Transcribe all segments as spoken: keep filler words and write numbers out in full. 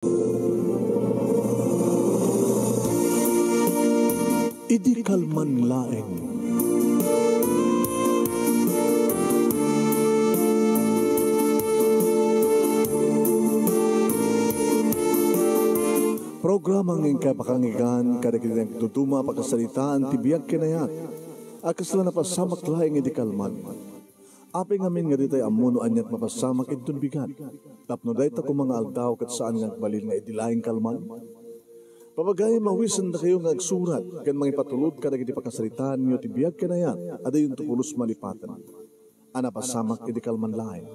Idi kalman laeng. Programa nga inkay pakanggan kadagiti nagduduma a pakasaritaan ti biag ken ayat a kasla napasamak laeng idi kalman. Apay ngamin nga ditay ammo no aniat mapasamak inton bigat. Tapno dayta koma nga aldaw ket saan nga agbalin nga idi laeng kalman. Papagayam, awisendakayo nga agsurat ken mangipatulod kadagiti pakasaritaanyo ti biag ken ayat a dayonto pulos malipaten a napasamak idi kalman laeng.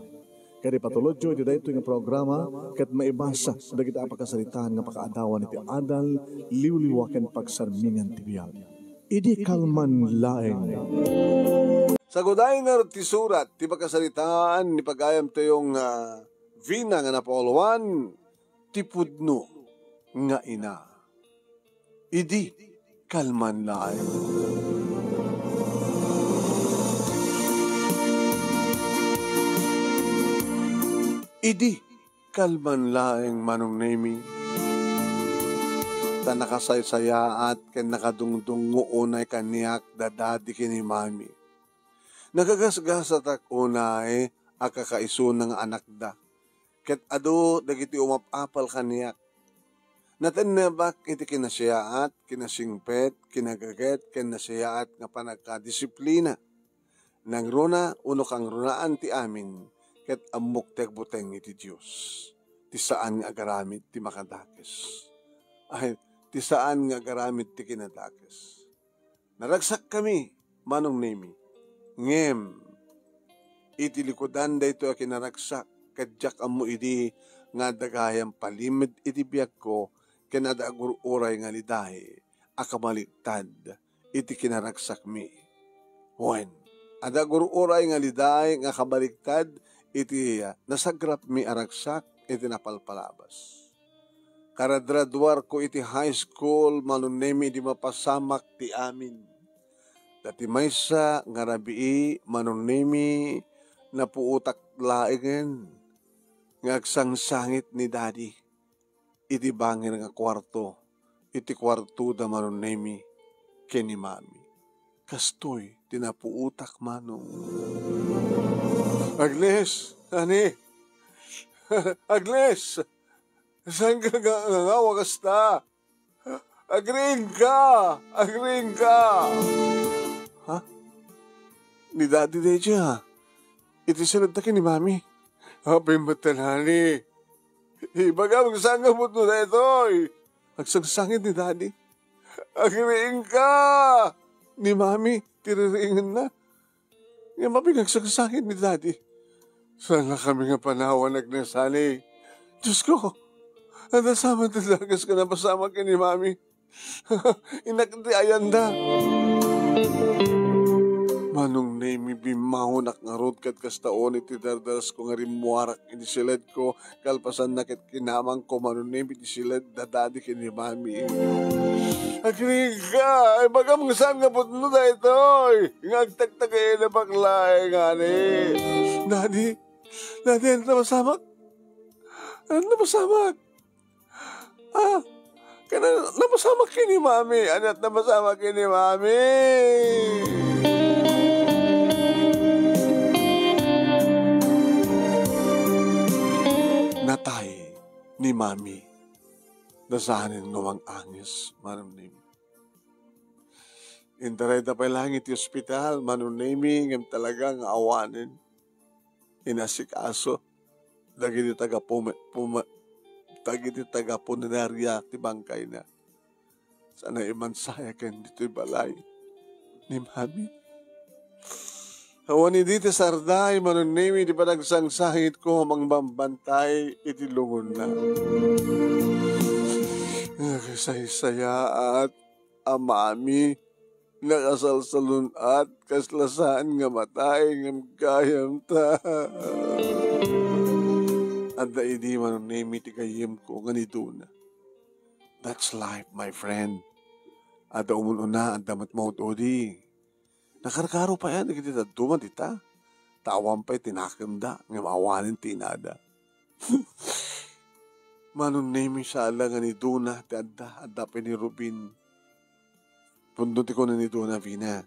Ket ipatulodyo iti daytoy nga programa ket maibasa dagiti a pakasaritaan nga pakaadawan iti adal, liwliwa ken pagsarmingan ti biag. Idi kalman laeng. Saguday ngarud ti surat ti pakasaritaan ni pagayamtayo nga Vina nga napauluan ti pudno nga ina. Idi kalman laeng. Idi kalman laeng, Manong Nemi. Ta nakasaysayaat ken nakadungdungngo unay kaniak da Daddy ken ni Mami. Nagagasgasatak unay a kakaisuna nga anakda. Ket adu dagiti umap-apal kaniak. Natennebak iti kinasiaat, kinasingpet, kinagaget, ken nasiaat nga panagkadisiplina. Nangruna wenno kangrunaan ti amin, ket ammok ti agbuteng iti Dios, ti saan nga agaramid ti makadakes. Ay, ti saan nga agaramid ti kinadakes. Naragsakkami, Manong Nemi. Ngem, iti likudan daytoy a kinaragsak, ket diak ammo idi nga adda gayam palimed iti biagko ken adda agur-uray nga liday a kabaliktad iti kinaragsakmi. Wen, adda agur-uray nga liday nga kabaliktad iti, ah, nasagrapmi a ragsak iti napalpalabas. Karadgraduarko iti high school, Manong Nemi, idi mapasamak ti amin. Ta ti maysa nga rabii, Manong Nemi, napuotak laengen nga agsangsangit ni Daddy iti bangir nga kuarto, iti kuartoda, Manong Nemi, ken ni Mami. Kastoy ti napuotak, Manong. Agnes, ani? Agnes! Saan ka nga, nga, nga kasta? Agriingka! Agriingka! Ha? Ni Daddy daydiay, ha? Iti siledda ken ni Mami. Apay met, nani? Ibagam nga saan nga pudno daytoy. Agsangsangit ni Daddy. Agriingka! Ni Mami, ti ririingenna. Ngem apay nga agsangsangit ni Daddy? Saan nga kami nga panawan, Agnes, ani? Diosko, adda saman ti dakes nga napasamak ken ni Mami. Innak ti ayanda. Manong Nemi, bimmangonak ngarud ket kasta unay ti dardaras ko nga rimmuarak iti siledko, kalpasanna ket kinamangko, Manong Nemi, ti siled da Daddy ken ni Mami. Agriingka, ibagam nga saan nga pudno daytoy nga agtagtagayna baklae ngani. Daddy, Daddy, ania ti napasamak? Ania ti napasamak? Ah, kana napasamak ken ni Mami. Ania ti napasamak ken ni Mami? Natay ni Mami. Nasanen nga umang-anges, Manong Nemi. Intarayda pay laeng iti ospital, Manong Nemi, ngem talaga nga awanen. Inasikaso dagiti taga puma-, puma-, dagiti taga-puneria ti bangkayna. Sa naimansaya ken ditoy balay ni Mami. Awan idi ti sarday, Manong Nemi, ti panagsangsangitko a mangbambantay iti lungonna. Nakasaysayaat a Mami, nakasalsalun-at, kasla saan nga matay, ngem gayamta. Adda idi, Manong Nemi, ti gayyemko nga niduna. That's life, my friend. Adda umun-una, adda met maud-udi. Nakarkaro pay a dagiti dadduma dita. Ta awan pay ti nakemda, ngem awanen ti inada. Manong Nemi, sala nga ni Dona ti adda, adda pay ni Rubin. Pudno ti kuna ni Dona, Vina.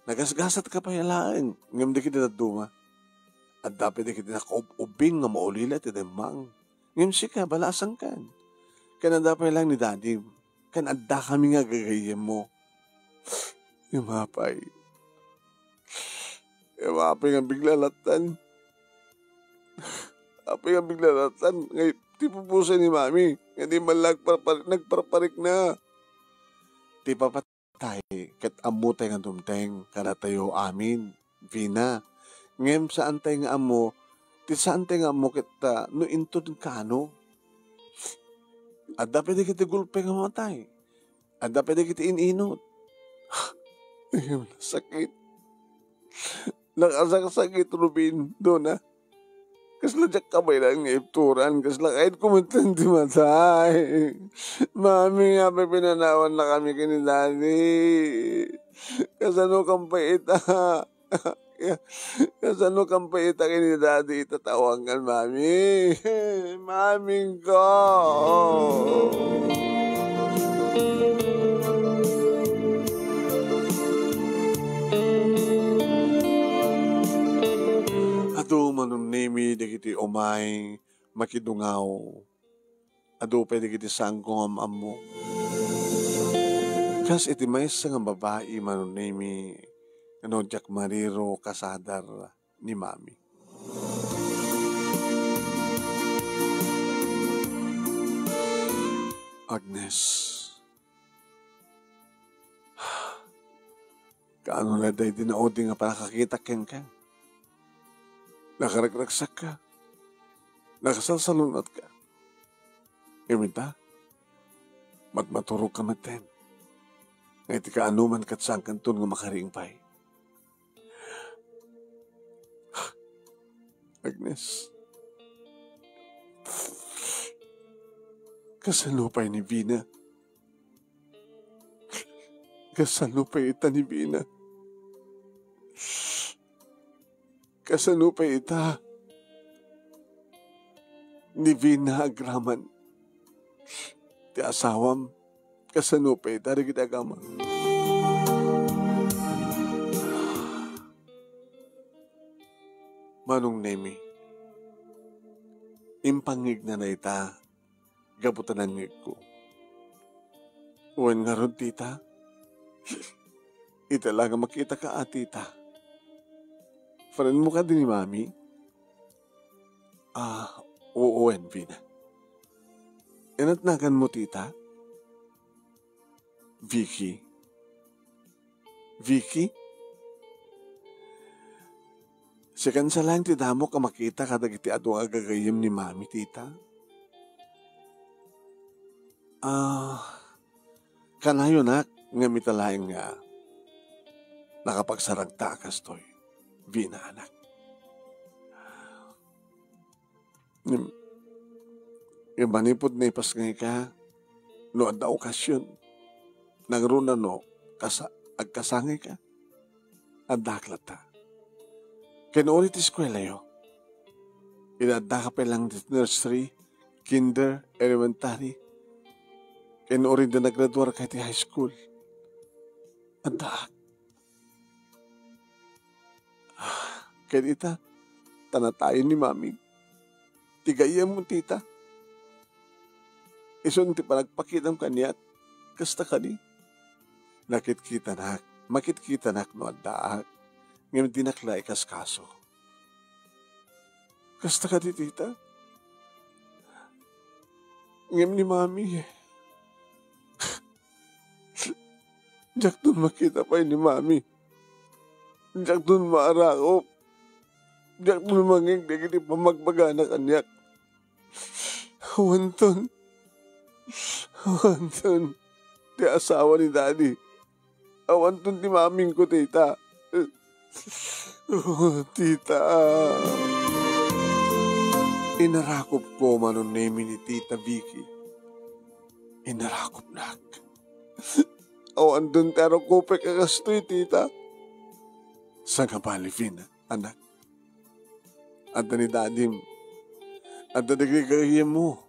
Nagasgasatka pay laeng, ngem dagiti dadduma, adda pay dagiti nakaub-ubbing nga maulila ti daymmang. Ngem sika, balasangkan. Ken adda pay laeng ni Dadim. Ken addakami nga gagayyemmo. Ngem apay. Ngem apay nga bigla lattan. Apay nga bigla lattan nga ti pupusa ni Mami nga di man lang agparpar-, nagparparikna. Ti papatay ket ammotay nga dumteng kadatayo amin, Vina. Ngem saantay nga ammo, ti saantay nga ammo ket, ah, no inton kano. Adda pay dagiti gulpe nga matay. Adda pay dagiti in-inut. Ay, sakit. Nakasaksakit, Rubin, Dona. Kasla diak kabaelan nga ipturan, kasla kayatko metten ti matay. Mami, apay pinanawannakami ken ni Daddy? Kasano kam pay ita? Kasano kam pay ita ken ni Daddy ita ta awangan, Mami? Mamingko! Adu, Manong Nemi, dagiti umay makidungaw. Adu pay dagiti saanko nga am-ammo. Kas iti maysa nga babai, Manong Nemi, nga no diak mariro, kasadar ni Mami. Agnes, kaano la daydi naudi nga pannakakitak kenka? Nakaragragsakka. Nakasalsalun-atka. Ngem ita, matmaturogka metten. Nga iti kaanoman ket saankanton nga makariing pay. Agnes, kasano pay ni Vina? Kasano pay ita ni Vina? Kasano pay ita ni Vina agraman? Ti asawam, kasano pay ita dagiti agama? Manong Nemi, impangngegna dayta gapu ta nangngegko. Wen ngarud, tita? Ita la nga makitaka a, tita. Friendmo kadi ni Mami? Ah, wen, Vina. Inatnaganmo, tita? Vicky. Vicky? Sikan sa laeng ti damok a makita kadagiti adu nga gagayyem ni Mami, tita? Ah, kanayonak, ngem ita laeng nga nakapagsaragta a kastoy, Vina, anak. Ngem, ngem manipud naipasngayka, no adda okasion, nangruna no kasa-, agkasangayka, addaak latta. Ken uri ti eskuelayo, inaddaka pay laeng ti nursery, kinder, elementary, ken uri ti naggraduarka iti high school, addaak. Ken ita, ta natayen ni Mami. Ti gayyemmo, tita. Isun ti panagpakitam kaniak. Kasta kadi? Nakitkitanak. Makitkitanak no addaak. Ngem dinak la ikaskaso. Kasta kadi, tita? Ngem ni Mami, diakton makita pay ni Mami. Diakton maarakop. Diakton mangngeg dagiti pammagbagana kaniak. Awanton. Awanton ti asawa ni Daddy. Awanton ti mamingko, tita. Oh, tita. Inarakopko, Manong Nemi, ni Tita Vicky. Inarakopnak. Awanton ti arakopek a kastoy, tita. Sangabali, Vina, anak. Adda ni Dadim. Adda dagiti gayyemmo.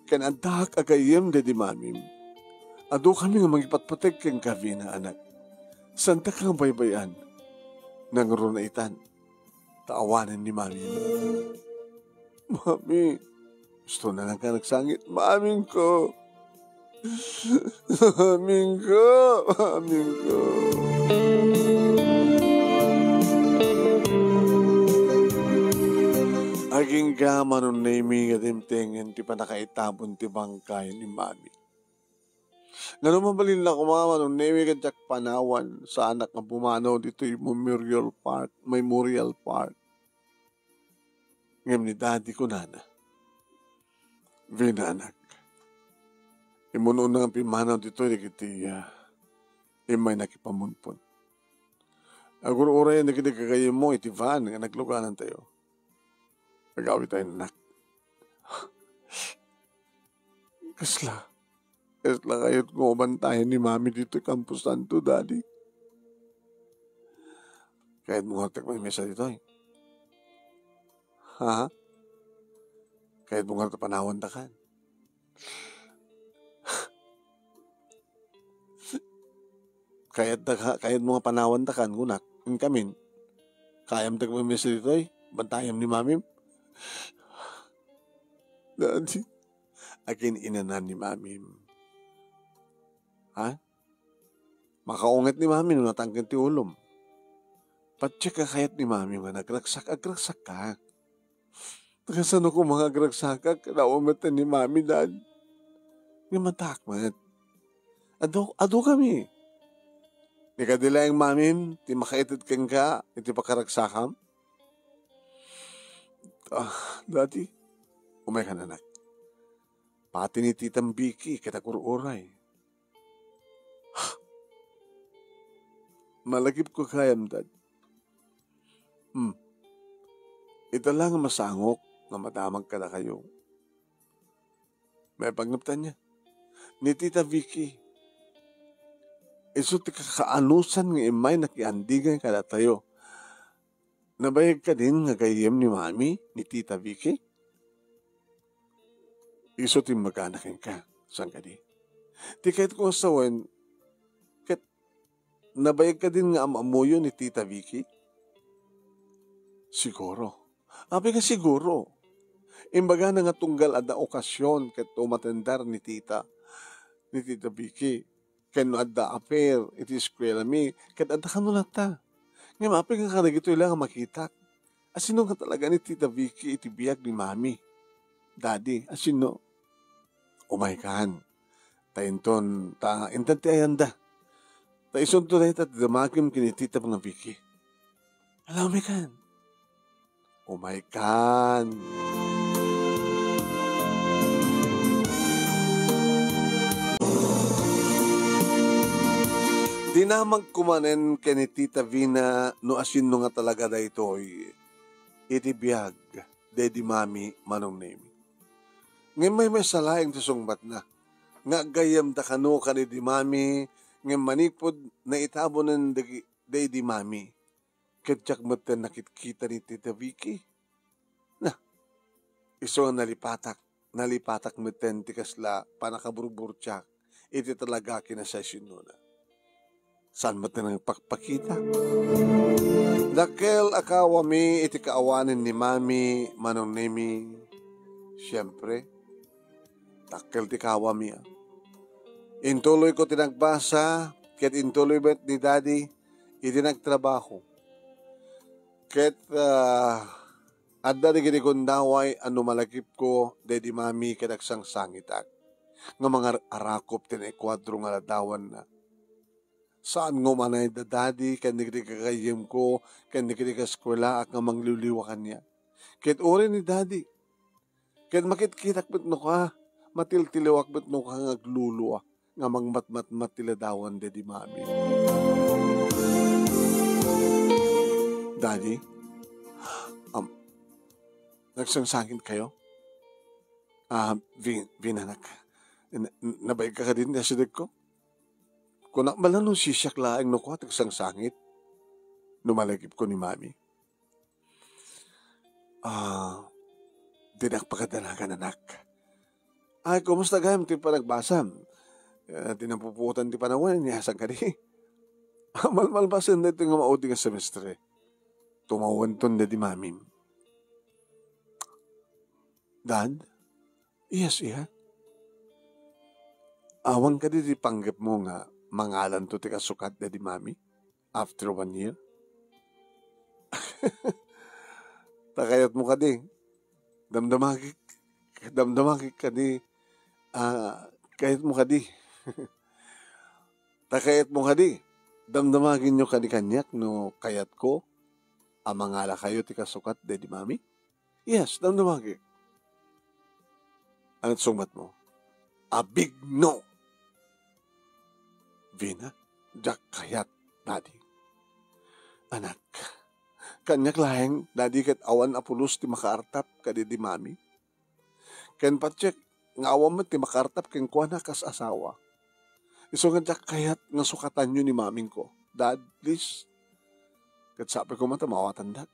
ken addaak a gayyem daydi mamim. Adu kami nga mangipatpateg kenka, Vina, anak. Saantak nga baybay-an. Nangruna itan, ta awanen ni mamim. Mami, gusto na lang ka nagsangit. Mamingko. Mamingko. Mamingko. Agingga, Manong Nemi, nga dimtengen ti pannakaitabon ti bangkay ni Mami. Ngano mabalinna koma, Manong Nemi, ket diak panawan, saanak nga pumanaw ditoy Memorial Park, Memorial Park. Ngem ni Daddy kunana, "Vina, anak, immun-una nga pimmanaw ditoy dagiti, ah, immay nakipamunpon. Agur-urayen dagiti gagayyemmo iti van nga nagluganantayo. Agawid tayo, anak." Kasla, kasla kayat nga bantayan ni Mami ditoy Campo Santo, Daddy? Kayatmo nga ti agmamisa ditoy? Ha? Kayatmo nga ti panawantakan? Kayat da ka, kayatmo nga panawantakan, kunak. Inkamin, kayam ti agmamisa ditoy? Bantayam ni Mamim? Daddy, akin inanan ni Mamim. Ha? Makaunget ni Mami no natangken ti ulom. Patiek a kayat ni Mami nga nagragsak, agragsakak. Kasano koma nga agragsakak? Kanawa met ni Mami, Dad. Nga matak met. Adu, adu kami. Ni kadi laeng Mamim ti makaited kenka iti pakaragsakam? Ah, Daddy, umaykan, anak. Pati ni Titam Vicky ket agur-uray. Malagipko gayam, Dad. Hmm. Ita la nga masangok nga madamag kadakayo. Maipanggepta ania? Ni Tita Vicky, isu ti kakaanusan nga immay nakiandigan kadatayo. Nabayag kadin nga gayyem ni Mami ni Tita Vicky? Isu ti immagana kenka, saan kadi? Ti kayatko nga sawen, ket nabayag kadin nga am-ammoyo ni Tita Vicky? Siguro. Apay nga siguro? Imbagana nga tunggal adda okasion ket umatender ni Tita, ni Tita Vicky. Ken no adda affair iti eskuelami, ket adda kano latta. Ngem apay nga kadagitoy la nga makitak? Asino nga talaga ni Tita Vicky iti biag ni Mami? Daddy, asino? Umaykan. Ta inton, ta inted ti ayanda. Ta isunto dayta ti damagem ken ni Tita nga Vicky. Ala, umaykan. Umaykan. Dinamagko manen ken ni Tita Vina no asino nga talaga daytoy iti biag daydi Mami, Manong Nemi. Ngem maymaysa laeng ti sungbatna nga aggayyemda kano kadaydi Mami, ngem manipud naitabonen dagi-, daydi Mami. Ket diak metten nakitkita ni Tita Vicky. Na, isu nga nalipatak, nalipatak metten ti kasla pannakaburburtiak iti talaga a kinasaysayanona. Saan metten nagpakpakita? Dakkel a kawami iti kaawanen ni Mami, Manong Nemi. Siempre, dakkel ti kawami, a. Intuloyko ti nagbasa, ket intuloy met ni Daddy iti nagtrabaho. Ket, ah, adda dagiti gundaway a no malagipko daydi Mami ket agsangsangitak nga mangar-arakop ti naikuadro nga ladawanna. Saan nga umanay da Daddy ken dagiti gagayyemko ken dagiti kaeskuelaak nga mangliwliwa kaniak. Ket uray ni Daddy, ket makitkitak met no ka, matiltiliwak met no ka nga aglulua nga mangmatmatmat ti ladawan daydi Mami. Daddy, um, nagsangsangit kayo? Ah, Vin-, Vin, anak, n-, n-, nabayag ka kadin nga sidegko? Kunak bala no sisiak laeng no kua ti agsangsangit no malagipko ni Mami. Ah, dinak pakadanagan, anak. Ay, kumusta gayam ti panagbasam? Eh, ti napupuotan ti panawen, nia saan kadi? Malmalbasen daytoy nga maudi nga semestre. Tumawenton daydi mamim. Dad? Yes, iya. Awan kadi ti panggepmo nga mangalanto ti kasukat daydi mami after one year? Ta kayatmo kadi. Damdamagik, damdamagik kadi, ah, kayatmo kadi. Ta kayatmo kadi. Damdamagenyo kadi kaniak no kayatko a mangalakayo ti kasukat daydi mami? Yes, damdamagik. Ano ti sungbatmo? A big no. Vina, diak kayat, Daddy. Anak, kaniak laeng, Daddy, ket awan a pulos ti makaartap kadaydi mami. Ken patiek nga awan met ti makaartap kenkuana kas asawa. Isu nga diak kayat nga sukatanyo ni mamingko. Dad, please. Ket sapay koma ta maawatandak.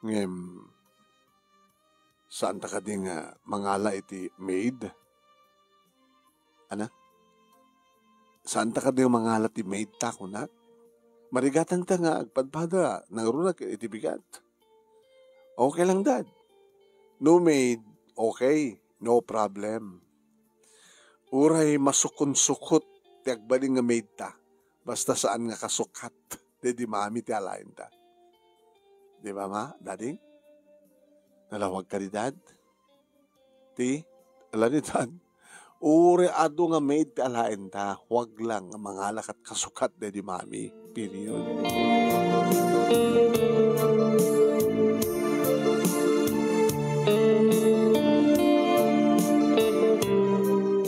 Ngem, saanta kadi nga mangala iti maid? Ana? Saanta kadi nga mangala ti maid ta, kunak? Marigatanta nga agpadpada, nangruna ket iti bigat. Okay lang, Dad. No maid, okay. No problem. Uray masukunsukot ti agbalin nga maid ta, basta saan nga kasukat daydi mami ti alaenta. Di ba, ma? Daddy? Nalawag ka di, Dad? Ti? Ala ni, Dad? Uray adu nga maid ti alaenta, huwag lang nga mangala kat kasukat daydi mami. Period.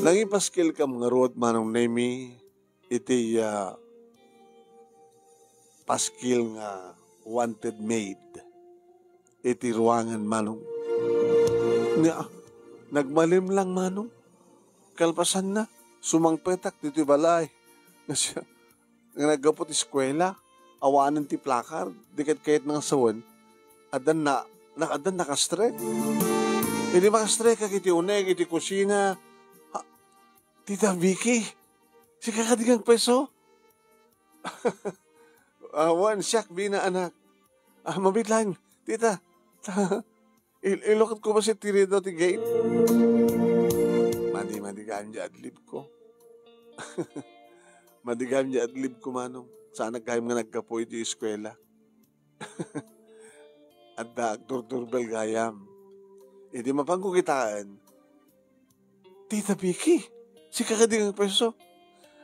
Nangipaskil kam ngarud, Manong Nemi, iti, ah, paskil nga wanted maid iti ruangan, Manong. Nia, nagmalim lang, Manong. Kalpasanna, sumangpetak ditoy balay. Nga siya, nga naggapu ti eskuela, awanen ti placard, di ket kayatna nga sawen, addan na, na, addan nakastrek. Idi makastrekak iti uneg, iti kusina, ha, Tita Vicky, sika kadi nga agpayso? Awan, siak, Vina, anak. Ah, mabiit lang, tita. Il-, ilukatko ba si Tirido ti gate? Madi, madi gayam di adlibko. Madi gayam di adlibko, Manong. Saanak gayam nga naggapu iti eskuela. Adda agdurdurbel gayam. Idi mapanko kitaen, Tita Vicky, sika kadi nga agpayso?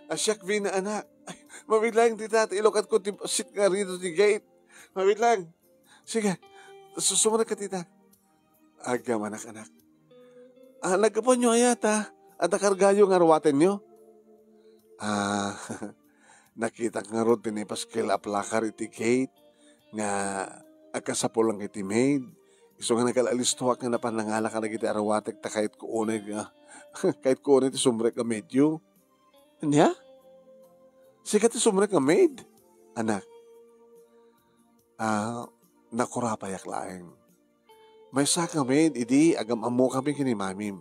A, siak, Vina, anak. Ay, mabiit lang, tita, ta ilukatko ti sit nga rido ti gate. Mabiit lang. Sige, su-, sumrek ka, tita. Agam, anak, anak. Ah, naggapuanyo aya ta? Adda kargayo nga aruatenyo? Ah, nakitak ngarud ti naipaskil a placard iti gate nga agkasapul lang iti maid. Isu nga nagkalaalistoak nga napan nangala kadagiti aruatek ta kayatko unay nga, kayatko unay ti sumrek nga maidyo. Ania? Sika ti sumrek nga maid? Anak. Ah, nakurapayak laeng. Maysa kami idi agam-ammokami ken ni mamim.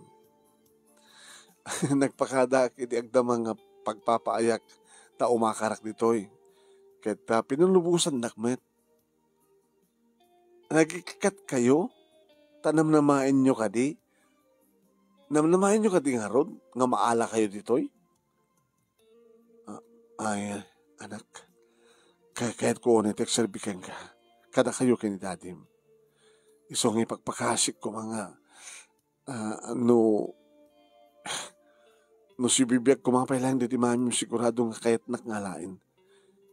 Nagpakadaak iti agdama nga pagpapaayak ta umakarak ditoy. Ket, ah, pinanlubosannak met. Nagikkat kayo? Ta namnamaenyo kadi? Namnamaenyo kadi ngarud nga maala kayo ditoy? Ah, ay, anak, kay-, kayatko unay ti agserbi kenka, kadakayo ken ni dadim. Isu nga ipakpakasik koma nga, ah, no, no sibibiag koma pay laeng daydi mamim, sigurado nga kayatnak nga alaen.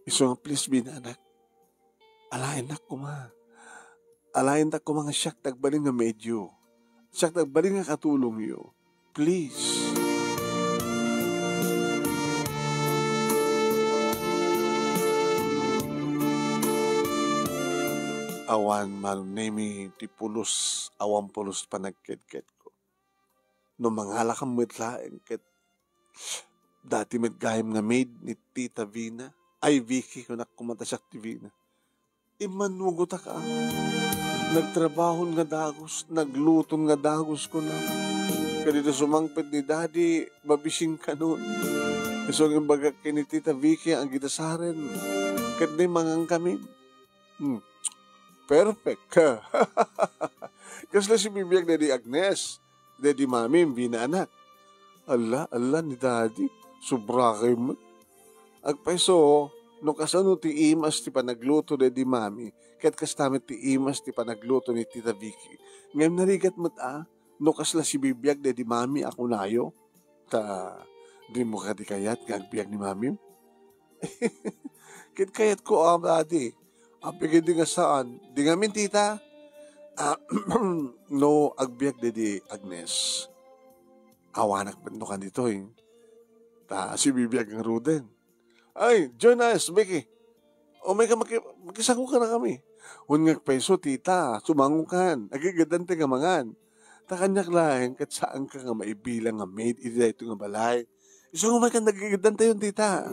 Isu nga, please, Vina, anak. Alaennak koma. Alaentak koma nga siak ti agbalin nga maidyo. Siak ti agbalin nga katulongyo. Please. Awan, Manong Nemi, ti pulos, awan pulos panagkedkedko. No mangalakam met laeng ket dati met gayam nga maid ni Tita Vina. Ay, Vicky, kunak koma ta siak ti Vina. Immanugotak a. Nagtrabahon nga dagus, nagluton nga dagus, kunak. Ket idi sumangpet ni Daddy, mabising kanon. Isu nga imbagak ken ni Tita Vicky nga agidasaren, ket di mangan kami. Hmm. Perfect. Kasla sibibiag Daddy Agnes, Daddy Mami, binaanak. Alla, alla ni Daddy. Sobra kayo man. Agpayso, no kasano ti imas ti panagluto Daddy Mami, ket kasta met ti imas ti panagluto ni Tita Vicky. Ngem narigat met a, no kasla sibibiag Daddy Mami a kunayo. Ta, dimo kadi kayat nga agbiag ni Mami? Ket kayatko a, Daddy. Apay ket di nga saan. Di ngamin, tita. Ah, no, agbiag Daddy Agnes. Awanak met no kan ditoy. Ta, sibibiag ngaruden. Ay, join us, Vicky. O, may ka maki-, makisango ka na kami. Wen nga agpayso, tita, sumango kan. Agigadan ti nga mangan. Ta kaniak laeng, ket saan ka nga maibilang nga maid iti daytoy nga balay. Isu nga may kan nagigadan tayo, tita.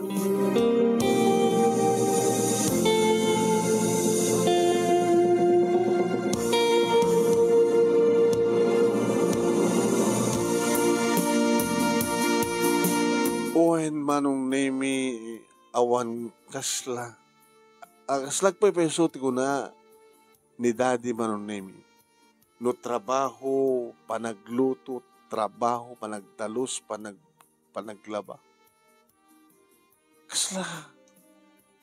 Wen, Manong Nemi, awan kasla. Ah, kasla agpayso ti kuna ni Daddy, Manong Nemi. No trabaho, panagluto, trabaho, panagtalus, panag-, panaglaba. Kasla,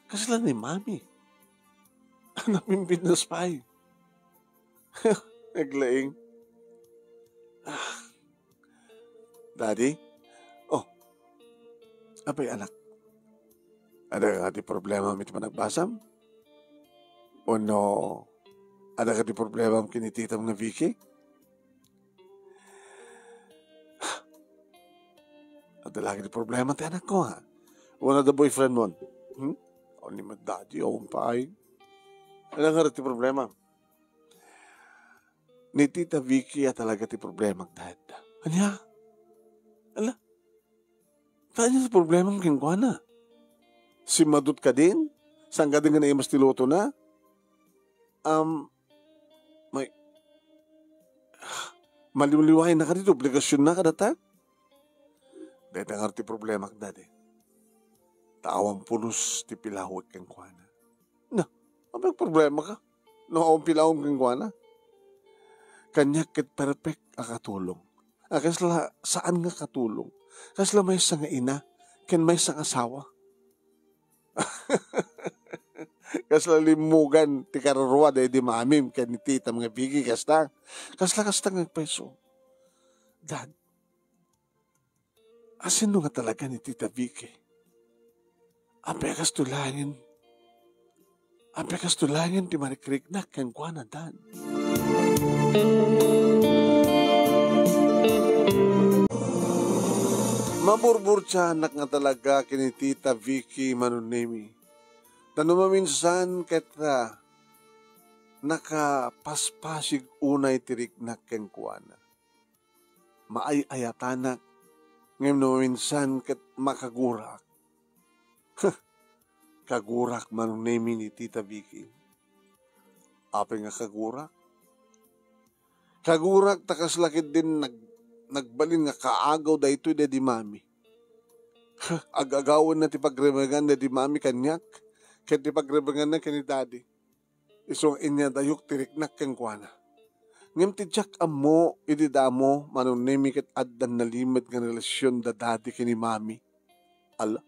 kasla ni Mami. Napimpinas pay. Naglaing. Ah. Daddy? Oh. Apay, anak? Adda ka ti problema iti panagbasam? Wenno, adda ka ti problema ken ni titam nga Vicky? Adda lagi ti problema ti anakko, ha? Wenno adda boyfriend mo? Hmm? O ni Daddy, awan pay. Adda nga ti problema. Ni Tita Vicky a talaga ti problema, Dad. Ania? Ala? Saan ti problema kenkuana? Simmadut kadin? Saan kadin nga naimas ti lutona? Um, may, maliwliwayan na kadi ti obligasyonna kadata? Dayta nga ti problema, Daddy. Ta awan pulos ti pilawek kenkuana. Na, apay problema ka? No, awan pilawek kenkuana. Kaniak ket perfect a katulong. A kasla saan nga katulong. Kasla maysa nga ina, ken maysa nga asawa. Kasla limmugan ti kararua daydi Mamim ken ni Tita nga Vicky, kasta. Kasla, kasta nga agpayso. Dad, asino nga talaga ni Tita Vicky? Apay a kasto laengen, apay a kasto laengen ti marikriknak kenkuana, Dad? Maburburtianak nga talaga ken ni Tita Vicky, Manong Nemi. Ta no maminsan ket, ah, nakapaspasig unay ti riknak kenkuana. Maay-ayatanak, ngem no maminsan ket makagurak. Kagurak, Manong Nemi, ni Tita Vicky. Apay nga kagurak? Kagurak ta kasla ketdin nag-, nagbalin nga kaagaw daytoy daydi Mami. Ag-agawenna ti pagremengan daydi Mami kaniak, ket ti pagremenganna ken ni Daddy. Isu nga inyadayok ti riknak kenkuana. Ngem ti diak ammo, idi damo, Manong Nemi, ket addan nalimed nga relasion da Daddy ken ni Mami. Ala,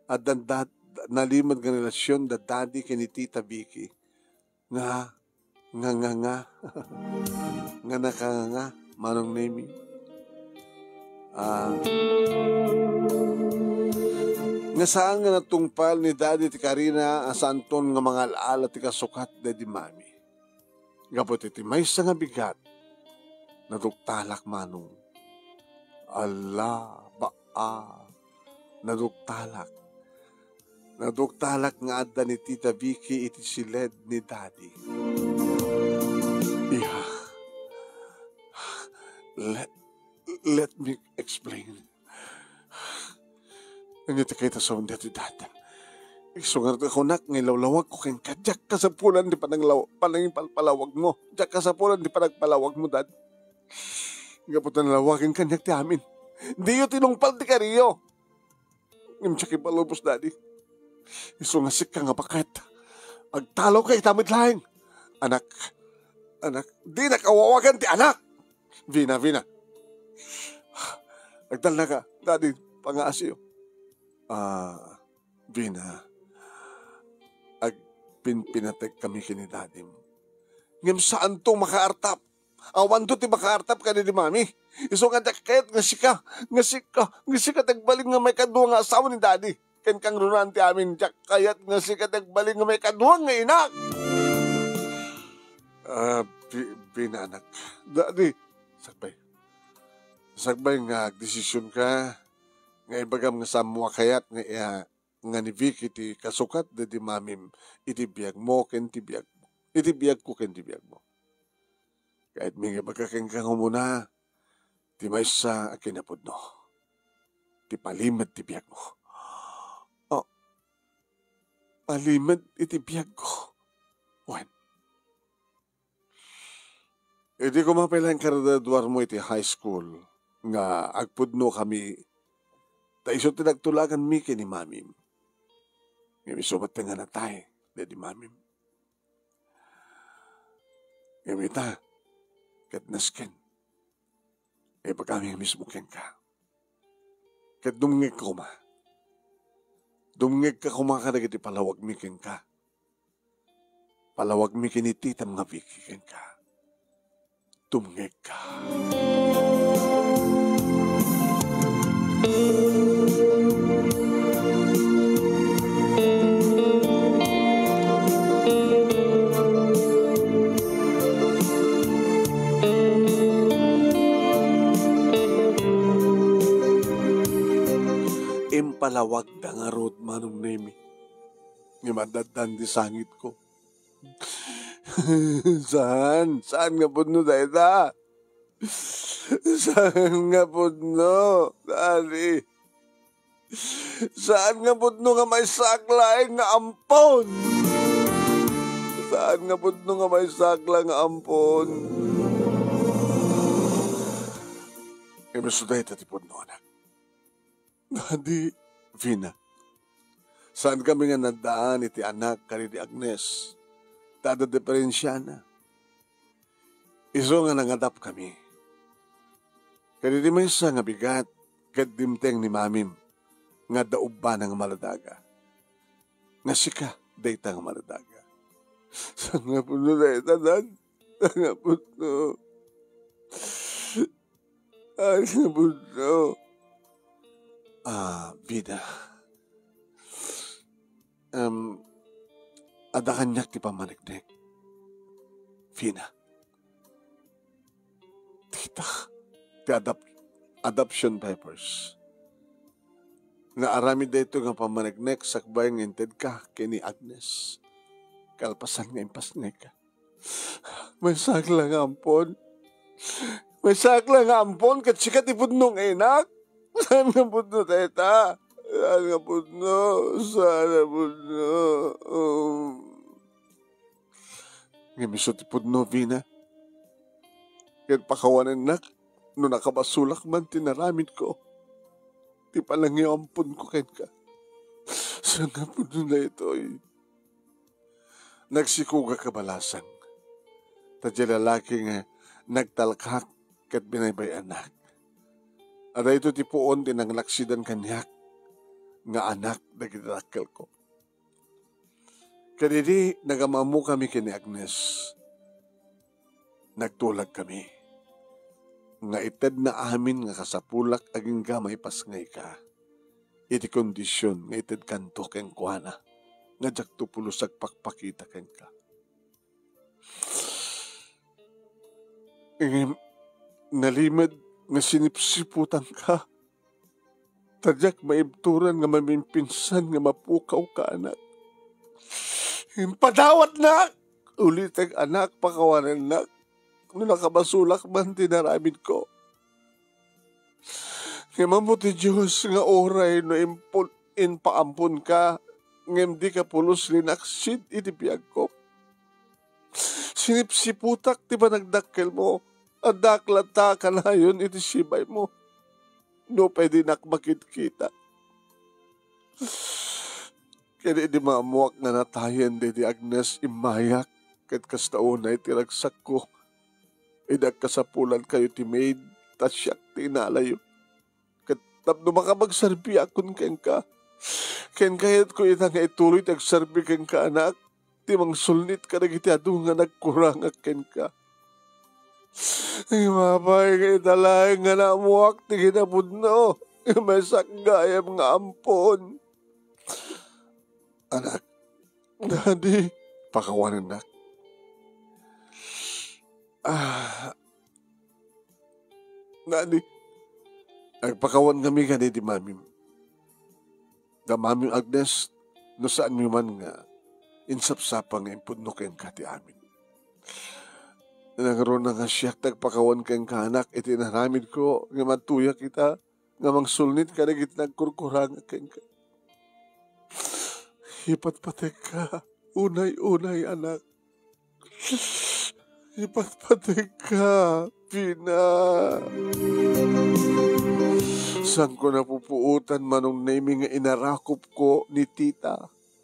addan da-, nalimed nga relasion da Daddy ken ni Tita Vicky. Nga, nga, nga, nga. Nga nakanganga, Manong Nemi. Ah, nga saan nga natungpal ni Daddy ti karina a saanton nga mangal-ala ti kasukat daydi Mami. Gapu iti maysa nga bigat, naduktalak, Manong. Ala, baa, naduktalak. Naduktalak nga adda ni Tita Vicky iti siled ni Daddy. Iha. Let, let me explain. Ania ti kayatko a sawen daytoy, Dad? Isu nga kunak nga ilawlawagko kenka, diak kasapulan ti pananglaw-, panangipalpalawagmo. Diak kasapulan ti panagpalawagmo, Dad. Gapu ta nalawagen kaniak ti amin. Diyo tinungpal ti kariyo. Ngem diak ipalubos, Daddy. Isu nga sika nga baket. Agtalawka ita met laeng. Anak, anak, dinak awawagan ti anak. Vina, Vina. Agtalnaka, Daddy, pangaasiyo. Ah, Vina, agpinpinatek kami ken ni Dadim. Ngem saanto makaartap. Awanto ti makaartap kadaydi, Mami. Isu nga diak kayat nga sika, nga sika, nga sika ti agbalin nga maikadua nga asawa ni Daddy. Ken kangrunaan ti amin, diak kayat nga sika ti agbalin nga maikadua nga inak. Ah, Bi-, Vina, anak. Daddy, sakbay. Sakbay nga agdesisionka, nga ibagam nga saanmo a kayat nga iya-, nga ni Vicky ti kasukat daydi mamim iti biagmo ken ti biagmo, iti biagko ken ti biagmo. Kayatmi nga ibaga kenka nga umuna ti maysa a kinapudno, ti palimed ti biagmo. Oh, palimed iti biagko. Wen, idi koma pay laeng karaduaduarmo iti high school nga agpudno kami, ta isu ti nagtulaganmi ken ni mamim. Ngem isu met ti nga natay daydi mamim. Ngem ita, ket nasken, ibagami mismo kenka. Ket dumngegka koma. Dumngegka koma kadagiti palawagmi kenka. Palawagmi ken ni titam nga Vicky kenka. Dumngegka. Impalawagda ngarud, Manong Nemi. Ngem addan ti sangitko. Saan? Saan nga pudno dayta? Saan nga pudno, Daddy? Saan nga pudno nga maysaak laeng nga ampon? Saan nga pudno nga maysaak laeng nga ampon? Ngem isu dayta ti pudno, anak. Daddy, Vina, saan kami nga naddaan iti anak kadaydi Agnes. Ta adda diferensiana. Isu nga nangadap kami. Kadaydi maysa nga bigat ket dimteng ni mamim nga adda ubbana nga maladaga. Nga sika, dayta nga maladaga. Saan nga pudno dayta, Dad? Saan nga pudno? Ay, nabunso. Ah, Vina. Em, adda kaniak ti pammaneknek. Vina. Dita, ti adop-, adoption papers. Naaramid daytoy nga pammaneknek sakbay nga intedka ken ni Agnes. Kalpasan nga impasneka. Maysaak la nga ampon. Maysaak la nga ampon ket sika ti pudno nga inak. Saan nga pudno dayta? Saan nga pudno? Saan nga pudno? Um. Ngem isu ti pudno, Vina. Ket pakawanennak no nakabasolak man ti naramidko. Ti panangiamponko kenka. Saan nga pudno daytoy? Nagsikuga kabalasan. Ta diay lalaki nga nagtalkak ket binaybay-anak. Adda daytoy ti puon ti nanglaksidan kaniak nga anak dagiti dakkelko. Ket idi nagam-ammokami ken ni Agnes, nagtulagkami nga itedna amin nga kasapulak agingga maipasngayka iti kondision nga itedkanto kenkuana nga diakto pulos agpakpakita kenka. Ngem nalimed nga sinipsiputanka, ta diak maibturan nga mamimpinsan nga mapukawka, anak. Impadawatnak! Ulitek, anak, pakawanennak no nakabasolak man ti naramidko. Ngem ammo ti Dios nga uray no impul-, impaamponka, ngem dika pulos linaksid iti biagko. Sinipsiputak ti panagdakkelmo. Addaak latta a kanayon iti sibaymo. Nupay dinak makitkita. Ken idi maammoak nga natayen daydi Agnes, immayak, ket kasta unay ti ragsakko idi agkasapulankayo ti maid, ta siak ti inalayo. Ket tapno makapagserbiakon kenka, ken kayatko ita nga ituloy ti agserbi kenka, anak, ti mangsulnit kadagiti adu nga nagkurangak kenka. Imapay nga ita laeng nga naammoak ti kinapudno, nga maysak gayam nga ampon. Anak, Daddy, pakawanennak. Ah, Daddy, agpakawan kami kadi ti mamim. Da mamim Agnes, no saanmi man nga insapsapa nga impudno kenka ti amin. Nangruna nga siak ti agpakawan kenka, anak, iti inaramidko nga madtuyak ita nga mangsulnit kadagiti nagkurkurangak kenka. Ipatpategka, unay-unay, anak. Ipatpategka, Vina. Saanko napupuotan, Manong Nemi, nga inarakupko ni tita,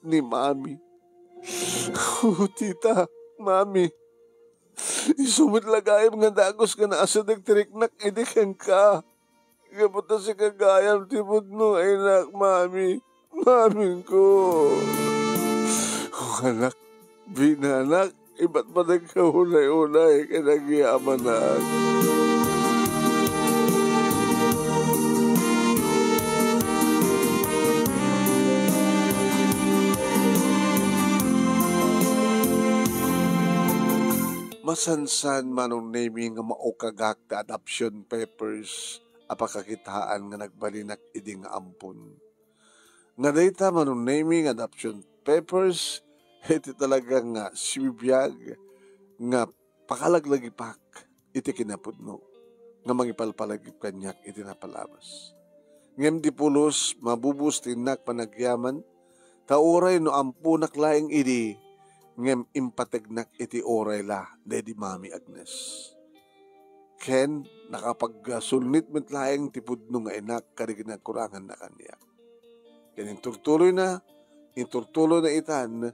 ni mami. O, tita, mami, isu met la gayam nga dagus nga naasideg ti riknak idi kenka. Gapu ta sika gayam ti pudno nga inak, mami. Mamingko. O, anak, Vina, anak, ipatpategka unay-unay ken agyamanak. Masansan, Manong Nemi, nga maukagak ti adoption papers a pakakitaan nga nagbalinak idi nga ampon. Nga dayta, Manong Nemi, nga adoption papers, iti talaga nga sibibiag nga pakalaglagipak iti kinapudno nga mangipalpalagip kaniak iti napalabas. Ngem di pulos, mabubos ti innak panagyaman, ta uray no amponak laeng idi, ngem impategnak iti uray la daydi Mami Agnes. Ken nakapagsulnit met laeng ti pudno nga inak kadagiti nagkuranganna kaniak. Ken inturtuloyna, inturtuloyna itan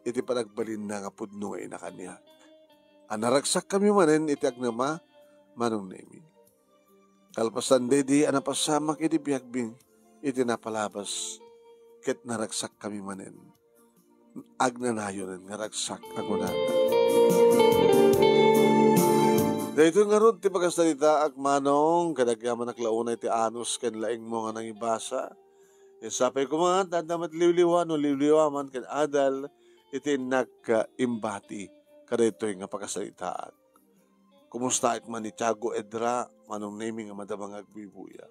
iti panagbalinna nga pudno nga ina kaniak. A naragsakkami manen iti agnama, Manong Nemi. Kalpasan daydi a napasamak iti biagmi iti napalabas, ket naragsakkami manen agnanayon nga ragsak a kunana. Daytoy ngarud ti pakasaritaak, Manong, ket agyamanak la unay ti anus ken laingmo nga nangibasa. Ket sapay koma ta adda met liwliwa no liwliwa man ken adal iti innak, ah, imbati kadaytoy nga pakasaritaak. Kumustaek man ni Tiago Edra, Manong Nemi nga madama nga agbuybuya.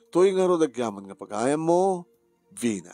Toy ngarud agyaman nga pagayammo, Vina.